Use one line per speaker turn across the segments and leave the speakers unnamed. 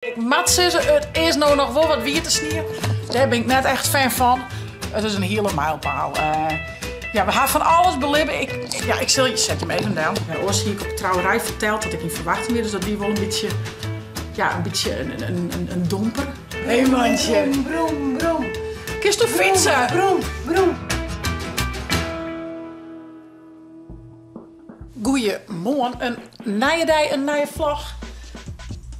Ik moat sizze, it is no noch wol wat wiete snie. Dêr bin ik net echt fan fan. It is in hiele mijlpaal. Ja, we ha fan alles belibbe. Ik, ja, ik sil, set him even del. Ja, oars hie ik op de trouwerij ferteld dat ik yn ferwachting wie, dus dat wie wol in bytsje, ja, in bytsje in domper. Hey mantsje.
Brom, brom, brom.
Kinsto fytse?
Brom, brom.
Goeiemoarn, in nije dei, in nije vlog.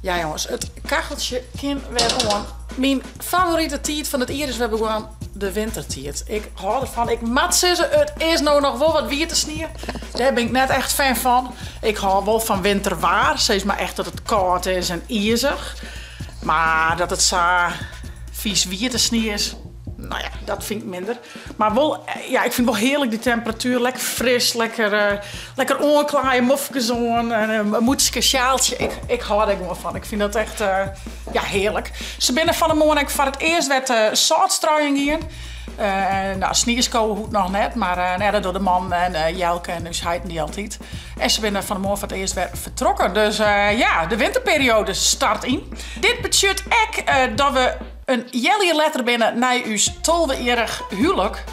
Ja jonges, it kacheltsje kin wer oan. Myn favorite tiid fan it jier is wer begûn, de wintertiid. Ik hâld derfan. Ik moat sizze, it is no noch wol wat wiete snie. Dêr bin ik net echt fan fan. Ik hâld wol fan winterwaar, sis mar echt dat it kâld is en izich. Mar dat it sa fys wiete snie is, no ja, dat fyn ik minder. Mar wol, ja, ik fyn it wol hearlik dy temperatuer. Lekker fris, lekker, lekker oanklaaie, mofkes oan, in mûtske, sjaaltsje. Ik, ik hâld dêr gewoan fan. Ik fyn dat echt, ja, hearlik. Se binne fan 'e moarn ek foar it earst wer te sâltstruien gien. No, snieskowe hoecht noch net, mar no, dat dogge de man en Jelke en ús heiten dy altyd. En se binne fan 'e moarn foar it earst wer fertrokken. Dus ja, de winterperioade start yn. Dit betsjut ek dat we In healjier letter binne nei ús tolvejierrich huwlik,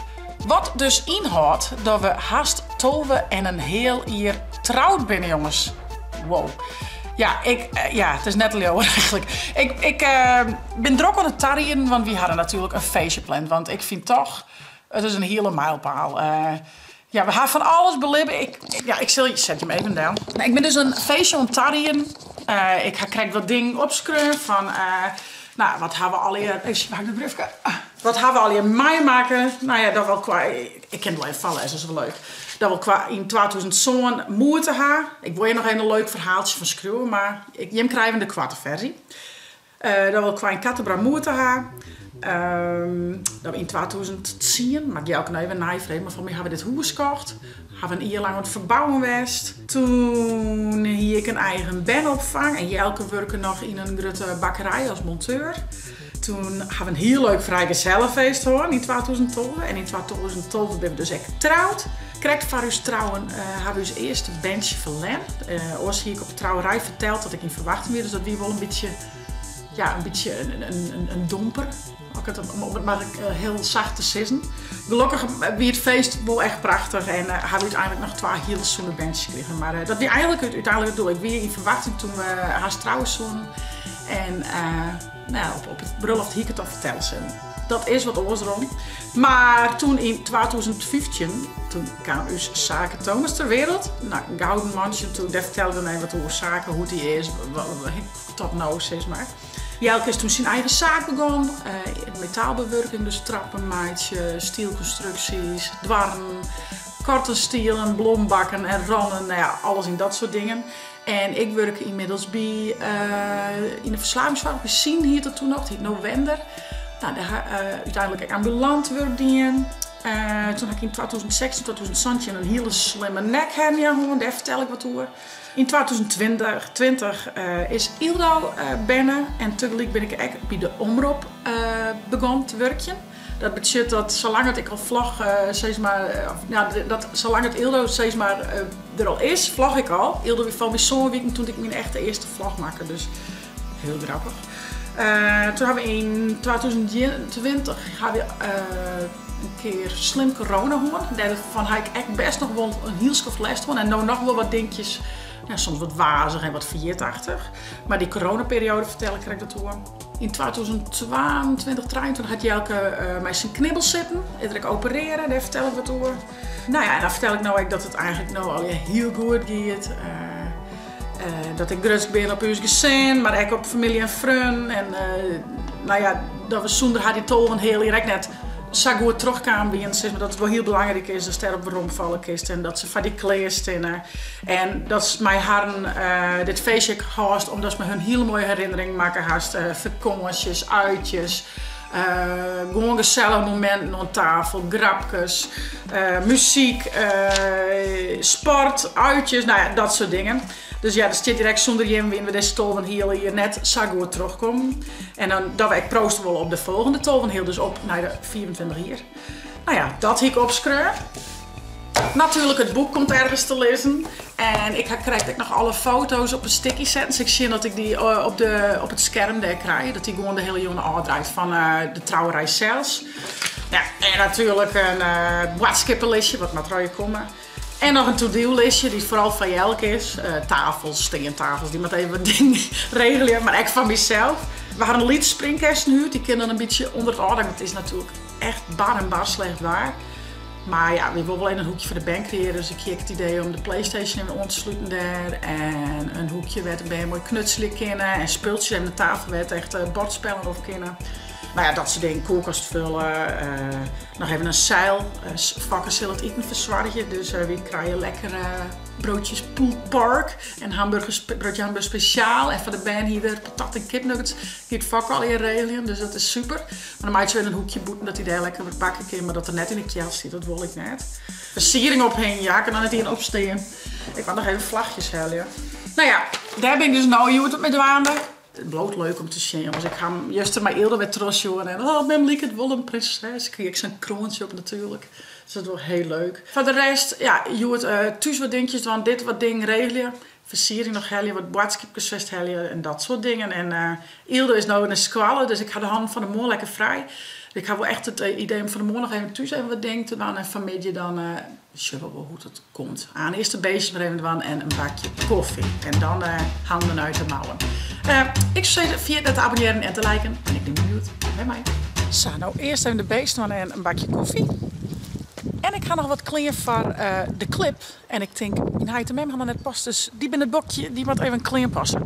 wat dus ynhâldt dat we hast 12 en in heal jier troud binne, jonges. Wow. Ja, ik, ja, it is net te leauwen eigentlik. Ik, ik bin drok oan it tarieden, want wy hawwe natuerlik in feestje pland. Want ik fyn toch, it is in hiele mijlpaal. Ja, we ha fan alles belibbe. Ik, ja, ik sil, set jim even del. Ik bin dus in feestje oan it tarieden. Ik ha krekt wat dingen opskreaun fan, no, wat ha we allegear, even sjen, waar ha ik dat briefke? Wat ha we allegear meimakke? No ja, dat wol kwa, ik kin it wol even foarlêze, dat is wol leuk. Dat we kwa yn 2007 moete ha. Ik wol hjir noch even in leuk ferhaaltsje fan skriuwe, mar ik, jim krije de koarte ferzy. Dat we kwa yn Kattenbra moete ha. Dat we yn 2010, moat ik Jelke noch even neifreegje, mar folgens my ha we dit hûs kocht. Ha we in jier lang oan it ferbouwen west. Toen hie ik in eigen berneopfang en Jelke wurke noch yn in grutte bakkerij as monteur. Toen ha we in hiel leuk frijgezellenfeest hân yn 2012 en yn 2012 binne we dus ek troud. Krekt foar ús trouwen ha we ús earste berntsje ferlern. Oars hie ik op de trouwerij ferteld dat ik yn ferwachting wie, dus dat wie wol in bytsje, ja, in bytsje in domper, om it mar hiel sacht te sizzen. Gelokkich wie it feest wol echt prachtich en ha we úteinlik noch twa hiele sûne berntsjes krigen. Mar dat wie eigentlik úteinlik it doel. Ik wie yn ferwachting toen we hast trouwe soenen en no ja, op it brulloft hie ik it al fertelle sillen. Dat is wat oars rûn. Mar toen yn 2015, toen kaam ús Sake Thomas ter wereld. Nou, gouden mantsje, toen, dêr fertel ik dan even wat oer Sake, hoe't dy is, tot no sis mar. Jelke is toen syn eigen saak begûn, metaalbewurking, dus trappen meitsje, stielkonstruksjes, doarren, cortenstielen, blombakken en rannen, nou ja, alles yn dat soart dingen. En ik wurke ynmiddels by, yn de ferslavingssoarch, by Sien hiet dat toen noch, it hiet no Wender. Nou, dêr ha ik úteinlik ek ambulant wurk dien. Toen ha ik yn 2016, 2017 in hiele slimme nekhernia hân, dêr fertel ik wat oer. Yn 2020 20, is Yldo berne en tagelyk bin ik ek by de Omrop begûn te wurkjen. Dat betsjut dat salang it ik al vlog, sis mar, of ja, dat salang it Yldo sis mar der al is, vlog ik al. Yldo wie foar my sân wiken toen ik myn echte earste vlog makke, dus hiel grappich. Toen ha we yn 2021 ha we in kear slim corona hân. Dêrfan ha ik ek bêst noch wol in hiel skoft lêst hân en no noch wol wat dinkjes, ja, soms wat wazich en wat ferjitachtig. Mar dy coronaperioade fertel ik krekt wat oer. Yn 2022, 23 hat Jelke mei syn knibbel sitten. Is er ek operearre, dêr fertel ik wat oer. No ja, en dan fertel ik no ek dat it eigentlik no allegear hiel goed giet. Dat ik grutsk bin op ús gesin, mar ek op famylje en freonen. En no ja, dat we sûnder har dy tolve heal jier ek net sa goed trochkaam wienen. Sis mar dat it wol hiel belangryk is datst dêrop weromfalle kinst en dat se foar dy klear steane. En datst mei harren dit feestje ek hâldst omdatst mei hun hiele moaie herinneringen makke hast. Fakânsjes, uitjes, gewoan gesellige mominten oan tafel, grapkes, muzyk, sport, uitjes, no ja, dat soart dingen. Dus ja, der stiet hjir ek, sûnder jim wiene we dizze tolve heal jier net sa goed trochkommen. En dan dat we ek prooste wolle op de folgjende tolve heal, dus op nei de 25 jier. No ja, dat hie ik opskreaun. Natuerlik, it boek komt ergens te lizzen. En ik ha krekt ek noch alle foto's op in sticky setten. Sil ik sjen dat ik dy op, de, op it skerm dêr krij. Dat dy gewoan de hiele jûn ôfdraait fan de trouwerij sels. Ja, en natuerlik in boadskippenlistje, wat moat der allegear komme. En noch in to-do-listje dy't foaral foar Jelke is. Tafels, steantafels, dy moat even wat dingen regelje, mar ek foar mysels. We ha in lyts springkessen huurd, dy kin dan in bytsje ûnder it ôfdak, want it is natuerlik echt bar en bar slecht waar. Mar ja, wy wolle wol even in hoekje foar de bern kreëarje, dus ik hie ek it idee om de PlayStation even oan te sluten dêr. En in hoekje wêr't de bern moai knutselje kinne en spultsjes, even in tafel wêr't echt bordspellen op kinne. No ja, dat soart dingen, koelkast fulle, noch even in seil. Fokke sil it iten fersoargje, dus wy krije lekker broodjes pulled pork en hamburgers, broodje hamburger spesjaal. En foar de bern hie er patat en kipnuggets. Giet Fokke allegear regeljen, dus dat is super. Mar dan meitsje we even in hoekje bûten dat hy dêr lekker wat bakke kin, mar dat er net yn de kjeld stiet, dat wol ik net. Fersiering ophingje, ja, ik kin noch net ien opstean. Ik moat noch even flachjes helje. No ja, dêr bin ik dus no hjoed op mei dwaande. It bliuwt leuk om te sjen, jonges. Ik ha him juster mei Ylde wer trochsjoen en oh, mem liket wol in prinses. Krige ik sa'n kroantsje op natuerlik. Dus dat is wol hiel leuk. Foar de rest, ja, hjoed thús wat dinkjes dwaan, dit wat dingen regelje. Fersiering noch helje, wat boadskipkes fêst helje en dat soart dingen. En Ylde is no nei skoalle, dus ik ha de hannen fan 'e moarn lekker frij. Ik ha wol echt it idee om fan 'e moarn noch even thús even wat dingen te dwaan en fanmiddei dan sjogge we wol hoe't it komt. Aan earst de beestjes mar even dwaan en in bakje koffie. En dan handen uit de mouwen. Ik soe sizze, ferjit net te abonnearjen en te liken. En ik bin benieuwd by my. Sa, no earst even de beesten dwaan en in bakje koffie. En ik ha noch wat klean foar de clip. En ik tink, myn heit en mem ha noch net past, dus dy binne it bokje, dy moat even klean passe.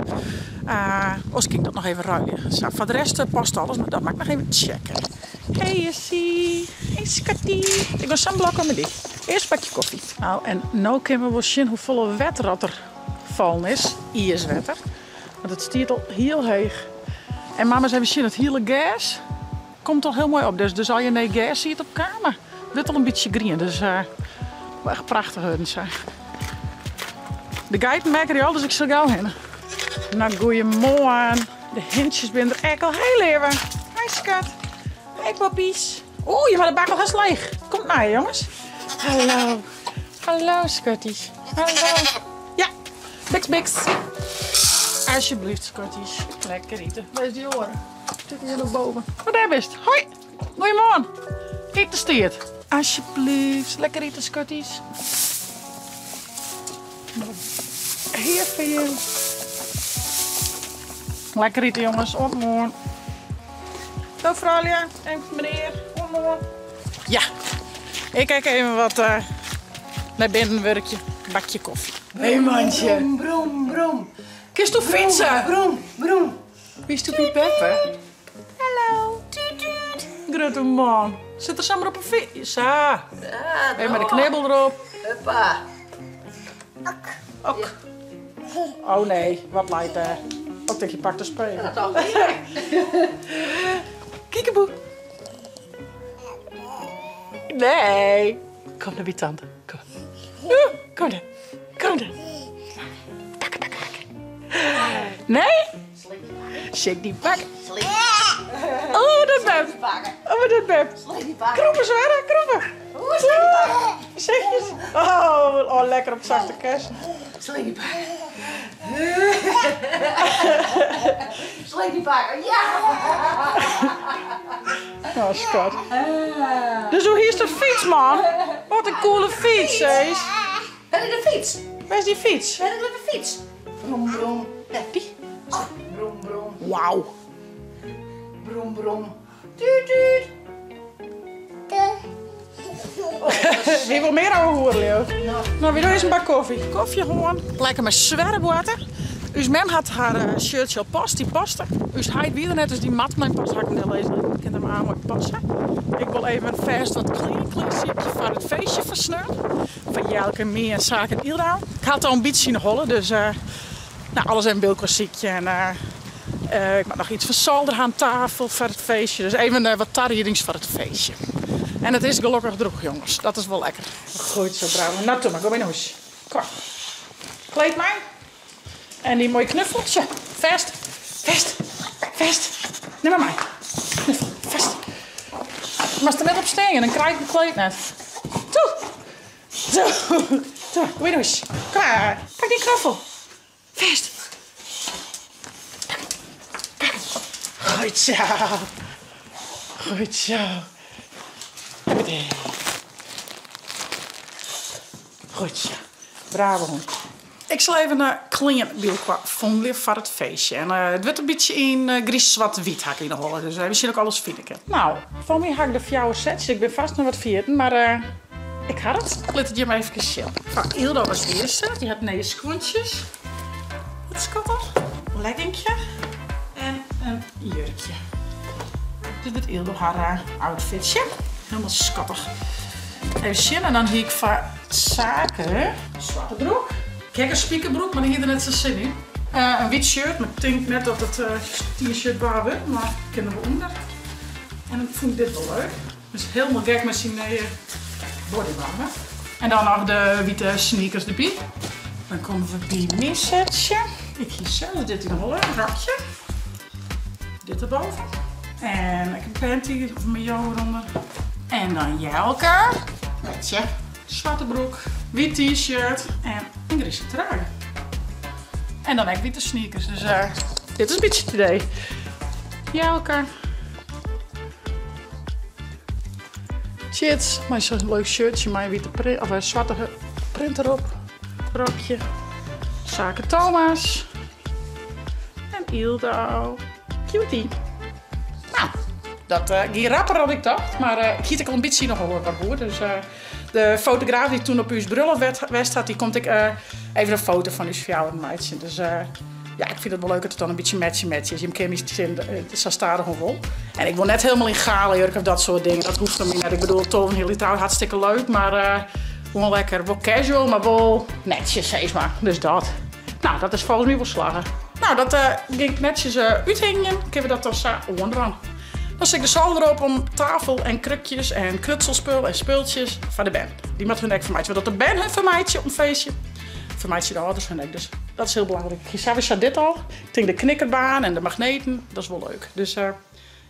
Oars kin ik dat noch even ruilje. Sa, foar de rest past alles, mar dat moat ik noch even checke. Hey Jessie, hey skattie. Ik ha sa'n blok om dy. Earst bakje koffie. Nou, en no kinne we wol sjen hoefolle wetter dat der fallen is. Iiswetter. Want it stiet al hiel heech. En mama ris even sjen, it hiele gers komt al hiel moai op. Dus as je nei gerssied op kamen, wurdt al in bytsje grien. Dus wol echt prachtich wurden sa. De geiten merke al, dus ik sil gau hinne. Nou, goeiemoarn. De hintsjes binne der ek al. Hey leave. Hi skat. Hey poppies. Oeh, je de bak al hast leech. Komt nei, jonges. Hallo. Hallo, skatties. Hallo. Ja, biks, biks. Alsjeblieft, skatties. Lekker iten. Waar is die oare? Zit hier nog boven. Oh, daar bist. Hoi. Goeiemoarn. Iten stiet. Alsjeblieft. Lekker iten, skatties. Hier foar jou. Lekker ite, jonges. Oant moarn. Do froulju en menear. Oant moarn. Ja, ik ek even wat nei binnen wurkje. Bakje koffie. Hey mantsje.
Brom, brom, brom.
Kinst do fytse?
Brom, brom.
Wist do by beppe? Hallo. Tuut, tuut. Grutte man. Sit der samar op 'e fyts. Sa. Even mei de knibbel derop.
Huppa.
Ok. Ok. Oh nee, wat leit dêr? Oh, ik tink je pakt de spegel. Kiekeboe. Nee. Kom naar by tante. Kom. Kom dan. Kom dan. Pakke, pakke, pakke. Nee? Shake die pak. Oh, dat beb. Oh, dat beb. Krûpe, Swerre, krûpe. Sechtjes. Oh, oh, lekker op zachte kersen.
Slinky pakken. Slinky pakken, ja!
Oh, skat. Dus hoe hier is de fiets, man? Wat een coole fiets, hè?
Waar is de fiets?
Waar is die fiets?
Waar is de fiets? Brom, brom.
Die?
Brom, brom.
Wauw.
Brom, brom. Tuut, tuut.
Wie wil mear ouwehoeren, Leo? Nou, wy dogge earst in bak koffie. Kofje hân. Lekker mei swerreboarter. Us mem hat har eh, shirtsje al past, dy paste. Us heit wie der net, dus dy moat my pas ha ik him lizze litten. Kin er my moai passe. Ik wol even fêst wat klean klearsykje foar it feestje fan sneon. Foar Jelke, my en Saak en Ylda. Ik ha it al in bytsje yn 'e holle, dus uh, nou, alles even by elkoar sykje. En uh, ik moat noch iets fan solder ha aan tafel foar it feestje. Dus even wat tariedings foar it feestje. En it is gelokkich droech, jonges. Dat is wol lekker. Goed zo, bravo. Nou, doe mar, gean mei nei hûs. Kom. Kleed my. En dy moaie knuffeltsje. Fêst, fêst, fêst. Nim mar mei. Knuffel, fêst. Moatst der net op stean, dan krij ik it kleed net. Toe. Zo, zo, kom hjir nochris. Kom mar, pak dyn knuffel. Fêst. Pak him, pak him. Goed zo. Goed zo. Huppatee. Goed zo. Brave hûn. Ik sil even klean by elkoar fondelje foar it feestje. En it wurdt in bytsje yn griis-swart-wyt ha ik yn 'e holle. Dus even sjen oft ik alles fine kin. No, foar my ha ik de fjouwer setsjes. Ik bin fêst noch wat ferjitten, mar ik ha it. Lit it jim efkes sjen. Foar Ildo as earste. Dy hat nije skuontsjes. Wat skattich. Legginkje en in jurkje. Dit wurdt Ildo har outfitsje. Hielendal skattich. Even sjen en dan hie ik foar Sake swarte broek. Ik ha ek in spikerbroek, mar dy hie er net sa'n sin yn. In wyt shirt, mar ik tink net dat it t-shirt waar wurdt, mar ik kin der wol ûnder. En dan fûn ik dit wol leuk. Dus hielendal gek mei syn nije bodywarmer. En dan noch de wite sneakers derby. Dan komme we by myn setsje. Ik hie sels dit yn 'e holle, in rokje. Dit derboven. En ek in panty of in maillot derûnder. En dan Jelke. Petsje. Swarte broek, wyt t-shirt en in grize trui. En dan ek wite sneakers. Dus dit is in bytsje it idee. Jelke. Tjits, mei sa'n leuk shirtsje mei in wite print, of in swarte print derop. Rokje. Sake Thomas. En Ildo. Cutie. Nou, dat uh, gie rapper dan ik tocht. Mar uh, ik hie it ek al in bytsje yn 'e holle wat goed. Dus uh, de fotograaf dy't toen op ús brulloft west hat, dy komt ek even in foto fan ús fjouweren meitsjen. Dus ja, ik fyn it wol leuk dat it dan in bytsje matchy-matchy is. Jim kinne my sjen sa stadichoan wol. En ik wol net hielendal yn galajurk of dat soart dingen. Dat hoecht om my net. Ik bedoel, tolve heal jier troud, hartstikke leuk, mar gewoan lekker wol casual, mar wol netsjes, sis mar. Dus dat. No, dat is folgens my wol slagge. No, dat gean ik netsjes úthingjen. Kinne we dat dan sa oandwaan. Dan sil ik de solder op om tafel en krukjes en knutselspul en spultsjes foar de bern. Dy moatte hun ek fermeitsje. Want as de bern hun fermeitsje op in feestje, fermeitsje de âlders hun ek. Dus dat is hiel belangryk. Ik hie sawiesa dit al. Ik tink de knikkerbaan en de magneten, dat is wol leuk. Dus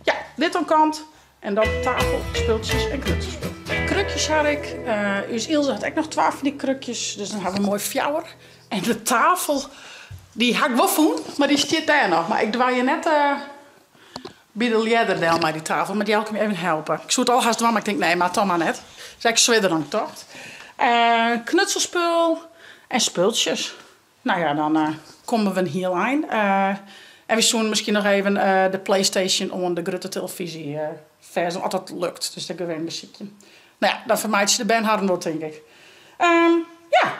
ja, dit oan kant. En dan tafel, spultsjes en knutselspul. Krukjes ha ik. Us Ilse hat ek noch twa fan dy krukjes, dus dan ha we moai fjouwer. En de tafel, dy ha ik wol fûn, mar dy stiet dêr noch. Mar ik doar hjir net by de ljedder del mei dy tafel. Moat Jelke my even helpe. Ik soe it al hast dwaan, mar ik tink nee, mar toch mar net. Is ek swierder dan ik tocht. Knutselspul en spultsjes. No ja, dan komme we in hiel ein. En we soenen miskien noch even de PlayStation oan de grutte telefyzje fêst, as dat lukt. Dus dêr gean we even besykjen. No ja, dan fermeitsje de bern harren wol, tink ik. Ja,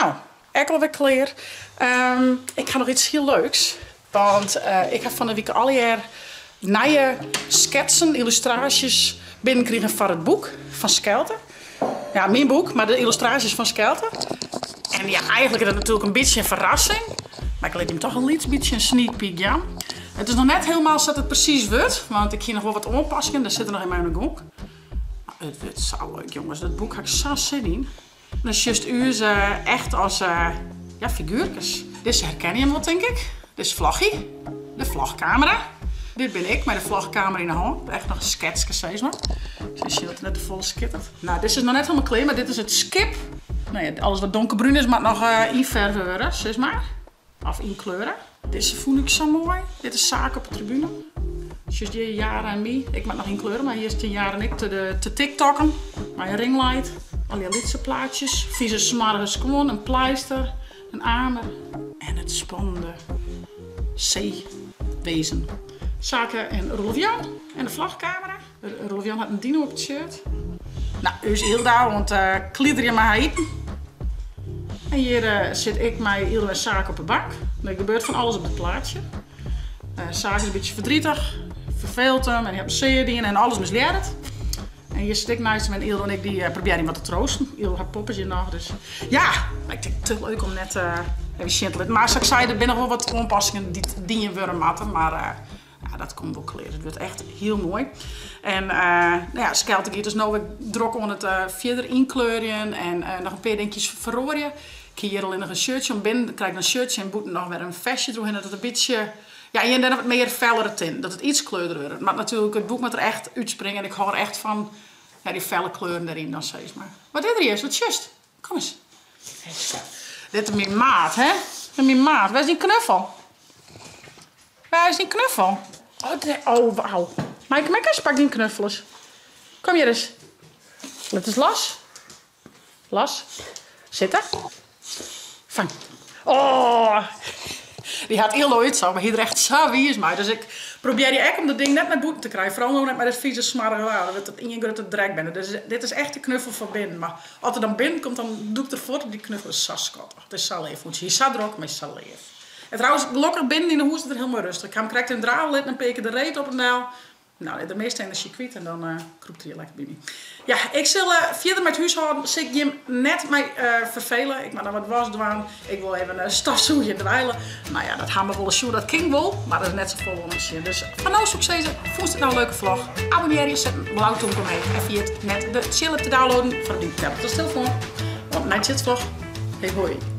no, ek alwer klear. Ik ha noch yts hiel leuks. Want ik ha fan 'e wike allegear nije sketsen, yllustraasjes binnenkrigen foar it boek fan Skelte. Ja, myn boek, mar de yllustraasjes fan Skelte. En ja, eigentlik is dat natuerlik in bytsje in ferrassing. Mar ik lit jim toch in lyts bytsje in sneak peek jaan. It is noch net hielendal sa't it presys wurdt, want ik hie noch wol wat oanpassingen. Dêr sit er noch yn mei oan 'e gong. Mar it wurdt sa leuk, jonges. Dat boek ha ik sa'n sin yn. Dan sjochst ús echt as ja, figuerkes. Dizze herkenne jim wol, tink ik. Dit is Vloggie, de vlogkamera. Dit bin ik mei de vlogkamera yn 'e hân. Echt noch in sketske, sis mar. Sis je dat it net te folle skittert. No, dizze is noch net hielendal klear, mar dit is it skip. No ja, alles wat donkerbrún is moat noch ynferve wurde, sis mar. Of ynkleure. Dizze fûn ik sa moai. Dit is Sake op de tribune. Sjochst hjir Jara en my. Ik moat noch ynkleure, mar hjir stean Jara en ik te tiktokken. Mei in ringlight. Allegear lytse plaatsjes. Fize smoarge skuon, in pleister, in amer. En it spannende seewezen. Sake en Roelof Jan. En de vlogkamera. Roelof Jan hat in dino op it shirt. No, ús Ylda oan it kliederjen mei har iten. En hjir sit ik mei Ylda en Sake op 'e bank. Der gebeurt fan alles op it plaatsje. Sake is in bytsje verdrietig, ferfeelt him en hy hat him sear dien en alles mislearret. En hjir sit ik neist him en Ylda en ik dy probearje him wat te troosten. Ylda har pop is hjir noch, dus ja, ik tink te leuk om net even sjen te litten. Mar sa't ik sei, der binne noch wol wat oanpassingen dy't dien wurde moatte, mar Ja, dat komt wol klear. It wurdt echt hiel moai. En no ja, Skelte giet dus no wer drok oan it fierder ynkleurjen en noch in pear dinkjes feroarje. Ik hie hjir allinnich in shirtsje om binnen, krij ik dan in shirtsje en bûten noch wer in festje deroerhinne dat it in bytsje, ja, hjir en dêr noch wat mear fellere tinten, dat it yts kleurder wurdt. It moat natuerlik, it boek moat der echt útspringe en ik hâld echt fan, ja, dy felle kleuren deryn dan sis mar. Wat is der Jess? Wat sjochst? Kom ris. Dit is myn maat, hè? Dit is myn maat. Wêr is dyn knuffel? Wêr is dyn knuffel? Oh, nee. Oh, wauw. Maaike Mekkes, pak dyn knuffel ris. Kom hjir ris. Lit ris los. Los. Sitte. Fang. Oh! Dy hat hiel út sa, mar hy der echt sa wiis mei. Dus ik probearje ek om dat ding net nei bûten te krijen. Foaral no net mei dat fize smoarge waar. Dan wurdt it ien grutte drekbende. Dus dit is echt de knuffel foar binnen. Mar as er dan binnen komt, dan dûkt er fuort op dy knuffel. Is sa skattich. It is sa leaf. Hûntsje. Hy is sa drok, mar hy is sa leaf. En trouwens, gelokkich binnen yn 'e hûs is er hiel moai rêstich. Ik ha him krekt even drave litten, in pear kear de reet op en del. Nou, de measte enerzjy kwyt en dan krûpt er hjir lekker by my. Ja, ik sil fierder mei it húshâlden. Sil ik jim net mei ferfele. Ik moat noch wat wask dwaan. Ik wol even stofsûgje en dweile. Nou ja, dat ha we wolris sjoen, dat kin wol, mar der is net safolle oan te sjen. Dus foar no soe ik sizze, fûnst it no in leuke vlog? Abonnearje, set in blau tûmke omheech en ferjit net de chill app te downloaden foar dyn tablet of telefoan. Oant de neiste vlog. Hey hoi.